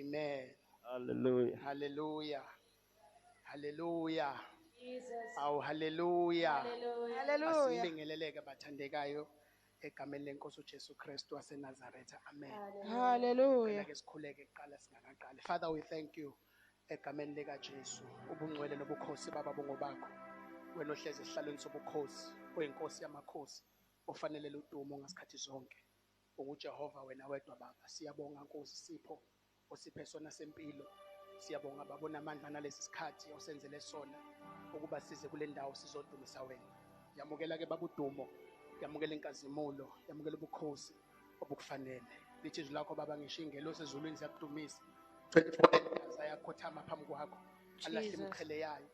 Amen. Hallelujah. Hallelujah. Hallelujah. Jesus. Awu hallelujah. Hallelujah. Hallelujah. Asibingeleleke bathandekayo egameni lenkosi uJesu Kristu waseNazaretha. Amen. Hallelujah. Ngicela ke sikhuleke kuqala singakaqali. Father, we thank you egameni lika Jesu. Ubungcwele nobukhosi baba bungobakho. Wena ohlezi esihlalweni sobukhosi, oyinkosi yamakhosi, ofanele udumo ngasikhathi zonke. UnguJehova wena wedwa baba. Siyabonga Nkosi sipho osiphe sona sempilo. Siyabonga baba onamandla nalesi sikhathi osenzele sona ukuba size kule ndawo sizodumisa wena. Yamukela ke baba udumo, yamukela inkazimulo, yamukela ubukhosi obukufanele. Lithi izwi lakho baba ngisho ingelosi ezulwini ziyakudumisa. 24 elders ayakhothama phambi kwakho. Alahle Jesus. imiqhele yayo.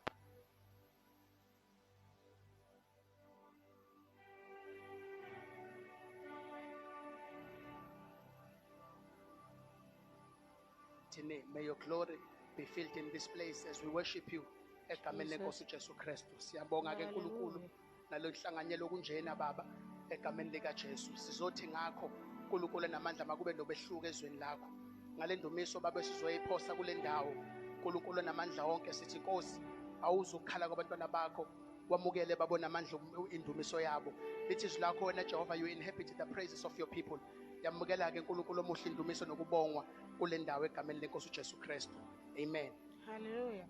Name. May your glory be filled in this place as we worship you. Egameni Jesus. lenkosi uJesu Kristu. Siyabonga ke uNkulunkulu Hallelujah. nalokuhlanganyela okunjena baba egameni lika Jesu. Sizothi ngakho uNkulunkulu namandla makube nobehluko ezweni lakho. Ngale ndumiso baba sizoyiphosa kule ndawo. uNkulunkulu namandla wonke sithi Nkosi awuzukukhala kwabantwana bakho. Wamukele babo namandla indumiso yabo. Lithi izwi lakho wena Jehova, you inhabit the praises of your people. Yamukela ke uNkulunkulu omuhle indumiso nokubongwa kule ndawo egameni lenkosi uJesu Kristu. Amen. Hallelujah.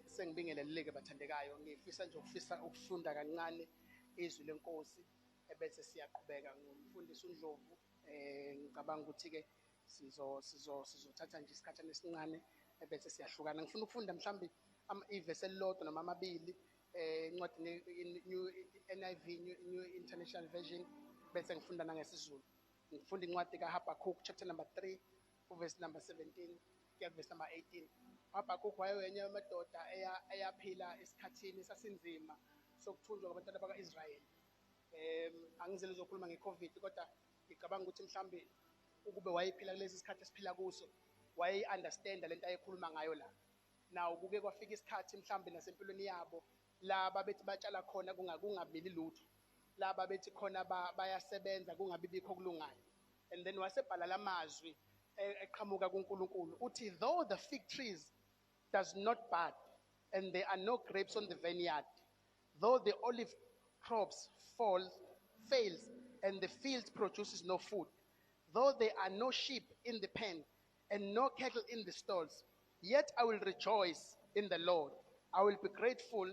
Sengibingeleleke bathandekayo, ngifisa nje ukufisa ukufunda kancane izwi lenkosi ebese siyaqhubeka ngomfundisi uNdlovu. Ngicabanga ukuthi ke sizothatha nje isikhathi esincane ebese siyahlukana. Ngifuna ukufunda mhlambi ivesi elilodwa noma amabili encwadini New NIV, New International Version, bese ngifunda nangesiZulu. Ngifunda incwadi kaHabakkuk chapter number 3 verse number 17 kuya verse number 18. uHabakkuk wayeyenye yamadoda eyaphila esikhathini sasinzima sokuthunjwa kwabantwana baka-Israyeli. Angizele uzokhuluma nge-COVID, kodwa ngicabanga ukuthi mhlambe ukube wayephila kulesi sikhathi esiphila kuso, wayeyi-understanda lento ayekhuluma ngayo la. Now kuke kwafika isikhathi mhlambe nasempilweni yabo la babethi batshala khona kungamili lutho, la babethi khona bayasebenza kungabi bikho okulungayo. And then wasebhala lamazwi eqhamuka kuNkulunkulu, uthi though the fig trees does not bud and there are no grapes on the vineyard, though the olive crops fails and the field produces no food, though there are no sheep in the pen and no cattle in the stalls, yet I will rejoice in the Lord. I will be grateful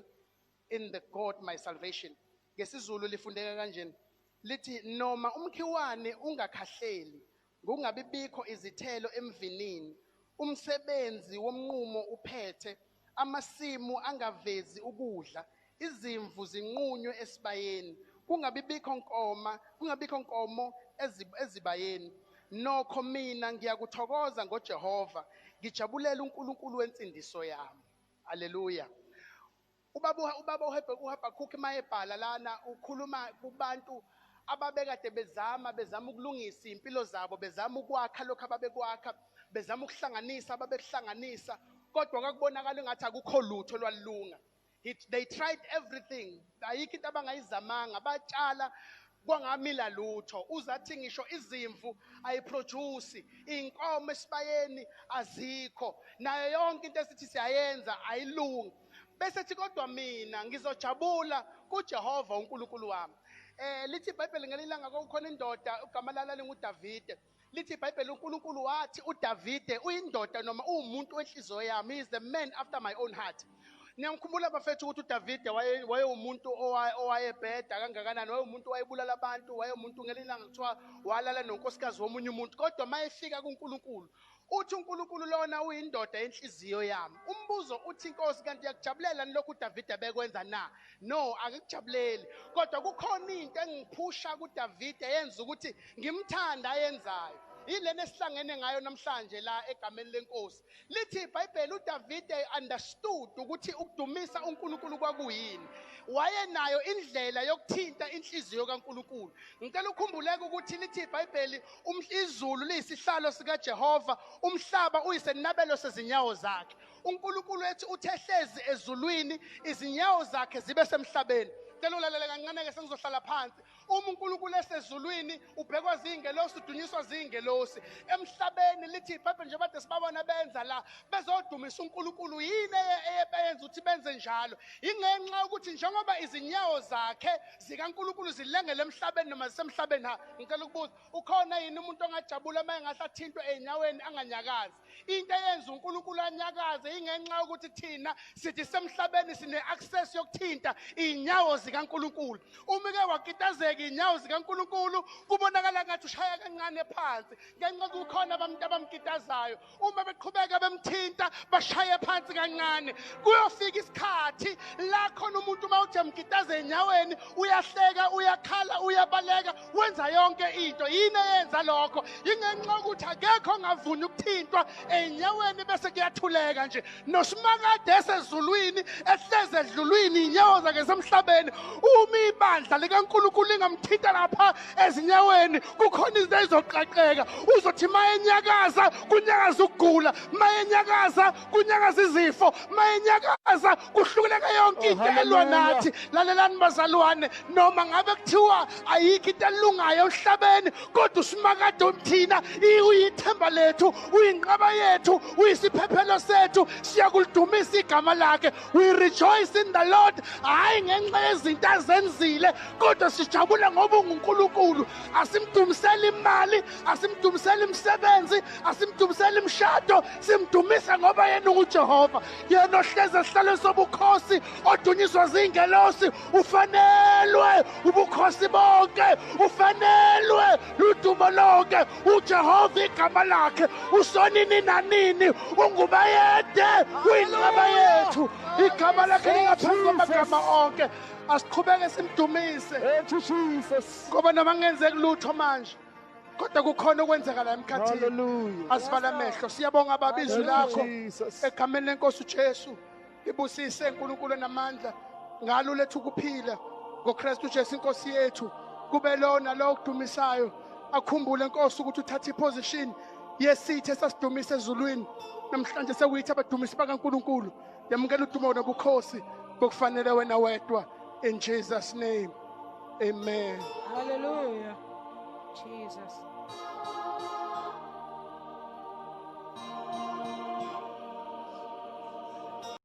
in the God my salvation. NgesiZulu lifundeka kanjena, lithi noma umkhiwane ungakhahleli, kungabi bikho izithelo emvinini, umsebenzi womnqumo uphethe, amasimu angavezi ukudla, izimvu zinqunywe esibayeni, kungabi bikho nkoma, kungabikho nkomo ezibayeni. Nokho mina ngiyakuthokoza ngoJehova, ngijabulela uNkulunkulu wensindiso yami. Haleluya. Ubaba uHabakkuk mayebhala lana ukhuluma kubantu ababekade bezama ukulungisa impilo zabo, bezama ukwakha lokho ababekwakha, bezama ukuhlanganisa ababekuhlanganisa, kodwa kwakubonakala engathi akukho lutho olwalunga. They tried everything, ayikho into abangayizamanga, batshala kwangamila lutho. Uzathi ngisho izimvu ayiproduce, inkomo esibayeni azikho, nayo yonke into esithi siyayenza ayilungi. Bese thi kodwa mina ngizojabula kuJehova uNkulunkulu wami. Lithi iBhayibheli ngelilanga kwakukhona indoda igama layo lalinguDavide. Lithi iBhayibheli uNkulunkulu wathi uDavide uyindoda noma uwumuntu wenhliziyo yami, he is the man after my own heart. Niyamkhumbula bafethu ukuthi uDavide wayewumuntu owayebheda kangakanani, wayewumuntu owayebulala abantu, wayewumuntu ngelilanga kuthiwa walala nonkosikazi womunye umuntu, kodwa mayefika kuNkulunkulu uthi uNkulunkulu lona uyindoda yenhliziyo yami. Umbuzo uthi inkosi kanti uyakujabulela lokhu uDavide bekwenza na? No, akikujabuleli, kodwa kukhona into engiphusha kuDavide yenza ukuthi ngimthanda ayenzayo. Yilena esihlangene ngayo namhlanje la egameni lenkosi. Lithi iBhayibheli uDavide understood ukuthi ukudumisa uNkulunkulu kwakuyini. Wayenayo indlela yokuthinta inhliziyo kaNkulunkulu. Ngicela ukhumbuleke ukuthi lithi iBhayibheli izulu liyisihlalo sikaJehova, umhlaba uyisenabelo sezinyawo zakhe. uNkulunkulu ethi uthe hlezi ezulwini, izinyawo zakhe zibe semhlabeni. Ngicela ulalele kancane ke sengizohlala phansi. Uma uNkulunkulu esezulwini ubhekwa zingelosi, udunyiswa zingelosi. Emhlabeni lithi iBhayibheli nje bade sibabona benza la bezodumisa uNkulunkulu. Yini eyebenza ukuthi benze njalo? Ingenxa yokuthi njengoba izinyawo zakhe zikaNkulunkulu zilengele emhlabeni noma zisemhlabeni, ha, ngicela ukubuza, ukhona yini umuntu ongajabula uma engahle athintwe ey'nyaweni anganyakazi? Into eyenza uNkulunkulu anyakaze ingenxa yokuthi thina sithi semhlabeni sine-access yokuthinta iy'nyawo zikaNkulunkulu. Uma ke wakitazeka iy'nyawo zikaNkulunkulu kubonakala ngathi ushaya kancane phansi ngenxa kukhona abantu abamkitazayo. Uma beqhubeka bemthinta bashaye phansi kancane, kuyofika isikhathi la khona umuntu uma uthi amkitaza enyaweni uyahleka, uyakhala, uyabaleka, wenza yonke into. Yini eyenza lokho? Ingenxa yokuthi akekho ongavuni ukuthintwa enyaweni bese kuyathuleka nje. Nosimakade esezulwini ehleze edlulwini, inyawo zakhe semhlabeni. Uma ibandla likaNkulunkulu lingamthinta lapha ezinyaweni, kukhona izinto ezizoqaqeka. Uzothi mayenyakaza kunyakaza ukugula, mayenyakaza kunyakaza izifo, mayenyakaza kuhlukuleka yonke into elwa nathi. Lalelani bazalwane, noma ngabe kuthiwa ayikho into elungayo emhlabeni, kodwa usimakade thina uyithemba lethu, uyinqaba yethu, uyisiphephelo sethu. Siyakulidumisa igama lakhe. We rejoice in the Lord, hhayi ngenxa yezinto azenzile, kodwa sijabula ngoba unguNkulunkulu. Asimdumiseli imali, asimdumiseli imisebenzi, asimdumiseli imishado, simdumise ngoba yena unguJehova, yena ohlezi esihlalweni sobukhosi, odunyiswa zingelosi. Ufanelwe ubukhosi bonke, ufanelwe ludumo lonke. uJehova igama lakhe, usonini nanini, ungubayede, uyinqaba yethu. Igama lakhe lingaphezu kwamagama onke. Asiqhubeke simdumise ngoba noma kungenzeki lutho manje, kodwa kukhona okwenzeka la emkhathini. Asivala amehlo. Siyabonga Baba izwi lakho egameni lenkosi uJesu. Libusise uNkulunkulu enamandla, ngalo lethu ukuphila ngoKristu Jesu inkosi yethu. Kube lona lo okudumisayo akhumbule Nkosi ukuthi uthatha iposition yesithe esasidumisa ezulwini, namhlanje sekuyithi abadumisi bakaNkulunkulu. Yamukela udumo nobukhosi bokufanele wena wedwa, in Jesus name, amen. Hallelujah. Jesus.